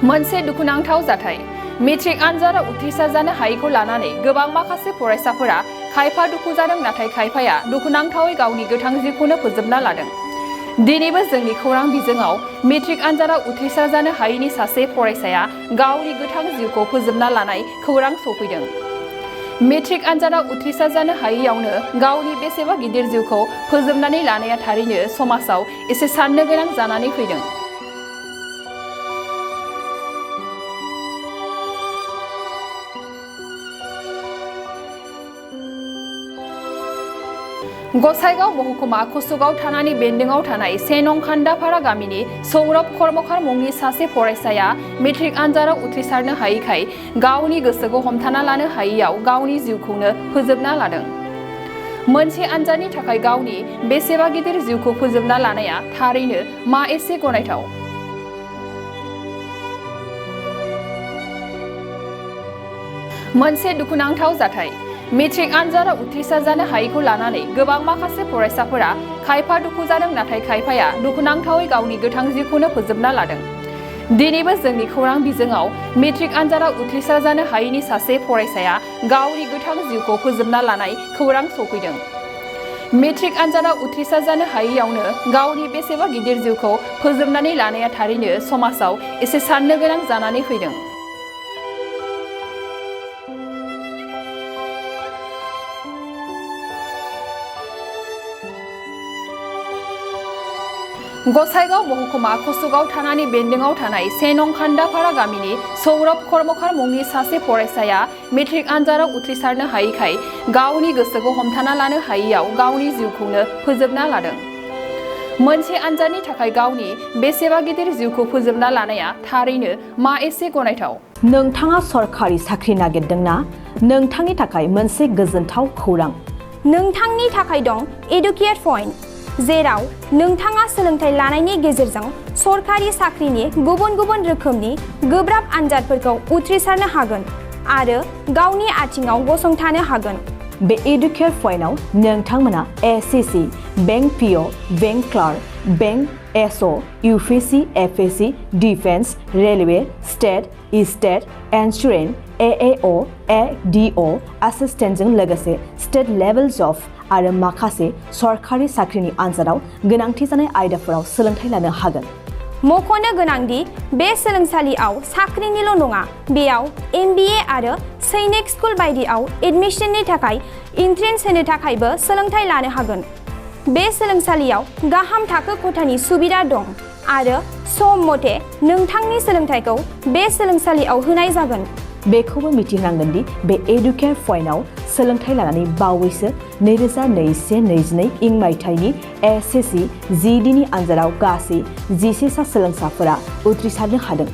मोनसे दुखुनांथाव जाथाय मेट्रिक आनजादाव उथ्रिसार जानो हायैखौ लानानै गोबां माखासे फरायसाफोरा खायफा दुखु जादों नाथाय खायफाया दुखुनांथावै गावनि गोथां जिउखौनो फोजोबना लादों। दिनैबो जोंनि खौरां बिजोङाव मेट्रिक आनजादाव उथ्रिसार जानो हायैनि सासे फरायसाया गावनि गोथां जिउखौ फोजोबना लानाय खौरां सफैदों। मेट्रिक आनजादाव उथ्रिसार जानो हायैयावनो गावनि बेसेबा गिदिर जिउखौ फोजोबनानै लानाया थारैनो समाजाव एसे साननो गोनां जानानै फैदों। गसाइगाव महकुमा कसुगाव थानानि बेन्दोंआव थानाय 1 नं खान्दाफारा गामिनि सौरभ कर्मकार मुंनि सासे फरायसाया मेट्रिक आनजादाव उथ्रिसारनो हायैखाय गावनि गोसोखौ हमथाना लानो हायैयाव गावनि जिउखौनो फोजोबना लादों। मोनसे आनजादनि थाखाय गावनि बेसेबा गिदिर जिउखौ फोजोबना लानाया थारैनो मा एसे गनायथाव। मोनसे दुखुनांथाव जाथाय मेट्रिक आनजादाव उथ्रिसार जानो हायैखौ लानानै गोबां माखासे फरायसाफोरा खायफा दुखु जादों नाथाय खायफाया दुखुनांथावै गावनि गोथां जिउखौनो फोजोबना लादों। दिनैबो जोंनि खौरां बिजोङाव मेट्रिक आनजादाव उथ्रिसार जानो हायैनि सासे फरायसाया गावनि गोथां जिउखौ फोजोबना लानाय खौरां सफैदों। मेट्रिक आनजादाव उथ्रिसार जानो हायैयावनो गावनि बेसेबा गिदिर जिउखौ फोजोबनानै लानाया थारैनो समाजाव एसे साननो गोनां जानानै फैदों। गसाइगाव महकुमा कसुगाव थानानि बेन्दोंआव थानाय 1 नं खान्दाफारा गामिनि सौरभ कर्मकार मुंनि सासे फरायसाया मेट्रिक आनजादाव उथ्रिसारनो हायैखाय गावनि गोसोखौ हमथाना लानो हायैयाव गावनि जिउखौनो फोजोबना लादों। मोनसे आनजादनि थाखाय गावनि बेसेबा गिदिर जिउखौ फोजोबना लानाया थारैनो मा एसे गनायथाव। नोंथाङा सरकारि साख्रि नागिरदोंना? नोंथांनि थाखाय मोनसे गोजोनथाव खौरां। नोंथांनि थाखाय दं एडुकेट पइन्ट, जेराव नोंथाङा सोलोंथाइ लानायनि गेजेरजों सरकारि साख्रिनि गुबुन गुबुन रोखोमनि गोब्राब आनजादफोरखौ उथ्रिसारनो हागोन आरो गावनि आथिङाव गसंथानो हागोन। बे एडुकेट पइन्टआव नोंथांमोना SSC, bank PO, bank clerk, bank SO, UPSC, FSC, defence, railway, state insurance, AAO, ADO एसिस्टेन्टजों लोगोसे स्टेट लेभेल जब आरो माखासे सरकारि साख्रिनि आनजादाव गोनांथि जानाय आयदाफोराव सोलोंथाइ लानो हागोन। मख'नो गोनांदि बे सोलोंसालियाव साख्रिनिल' नङा, बेयाव MBA आरो सैनिक स्कुल बायदियाव एडमिशननि थाखाय एन्ट्रेन्स होनो थाखायबो सोलोंथाइ लानो हागोन। बे सोलोंसालियाव गाहाम थाखो खथानि सुबिदा दं आरो सम मथे नोंथांनि सोलोंथाइखौ बे सोलोंसालियाव होनाय जागोन। बेखौबो मिथिनांगोन दि बे एडुकेट पइन्टआव सोलोंथाइ लानानै बावैसो 2021-22 इं मायथाइनि एसएससि GDनि आनजादाव गासै 11 सा सोलोंसाफोरा उथ्रिसारनो हादों।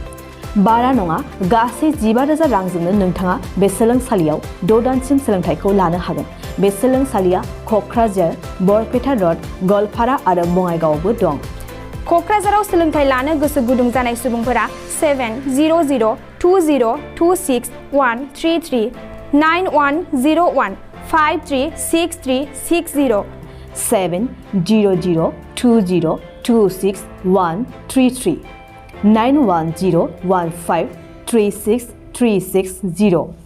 बारा नङा, गासै 15,000 रांजोंनो नोंथाङा बे सोलोंसालियाव 6 दानसिम सोलोंथाइखौ लानो हागोन। बे सोलोंसालिया क'क्राझार, बरपेटा रड, गवालपारा आरो बङाइगावआवबो दं। क'क्राझाराव सोलोंथाइ लानो गोसो गुदुं जानाय सुबुंफोरा 70020263133 9101 536360 70020263133 9101536360